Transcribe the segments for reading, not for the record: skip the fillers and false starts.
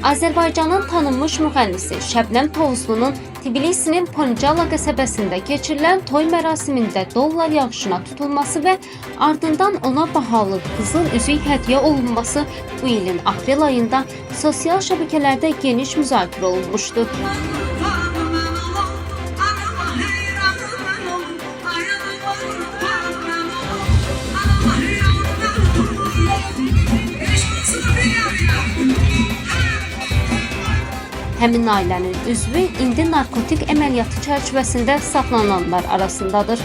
Azərbaycanın tanınmış müğənnisi Şəbnəm Tovuzlunun Tbilisinin Poncala qəsəbəsində keçirilən toy mərasimində dollar yağışına tutulması və ardından ona bahalı qızıl üzük hədiyyə olunması bu ilin aprel ayında sosial şəbəkələrdə geniş müzakirə olunmuşdu. Həmin ailənin üzvü indi narkotik əməliyyatı çərçivəsində saxlanılanlar arasındadır.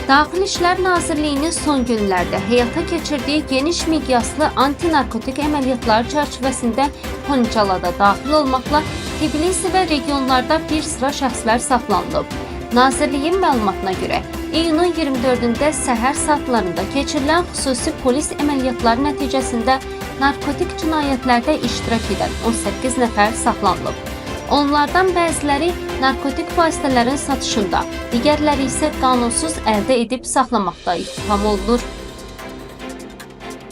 Daxili İşlər Nazirliyinin son günlərdə həyata keçirdiyi geniş miqyaslı antinarkotik əməliyyatlar çərçivəsində Poncalada daxil olmaqla Tbilisi və regionlarda bir sıra şəxslər saxlanılıb. Nazirliyin məlumatına görə, iyunun 24-də səhər saatlarında keçirilən xüsusi polis əməliyyatları nəticəsində narkotik cinayətlərdə iştirak edən 18 nəfər saxlanılıb. Onlardan bəziləri narkotik vasitələrin satışında, digərləri isə qanunsuz əldə edib saxlamaqda ittiham olunur.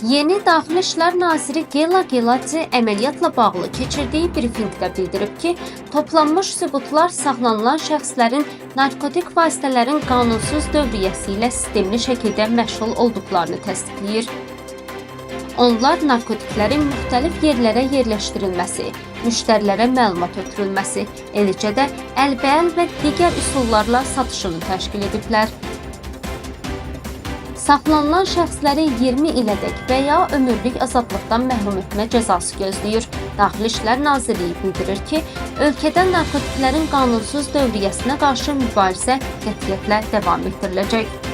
Yeni Daxili İşlər Naziri Gela Geladze əməliyyatla bağlı keçirdiyi brifinqdə bildirib ki, toplanmış sübutlar saxlanılan şəxslərin narkotik vasitələrin qanunsuz dövriyyəsi ilə sistemli şəkildə məşğul olduqlarını təsdiqləyir. Onlar narkotiklərin müxtəlif yerlərə yerləşdirilməsi, müştərilərə məlumat ötürülməsi, eləcə də əlbəəl və digər üsullarla satışını təşkil ediblər. Saxlanılan şəxsləri 20 ilədək və ya ömürlük azadlıqdan məhrum etmə cəzası gözləyir. Daxili İşlər Nazirliyi bildirir ki, ölkədə narkotiklərin qanunsuz dövriyyəsinə qarşı mübarizə qətiyyətlə davam etdiriləcək.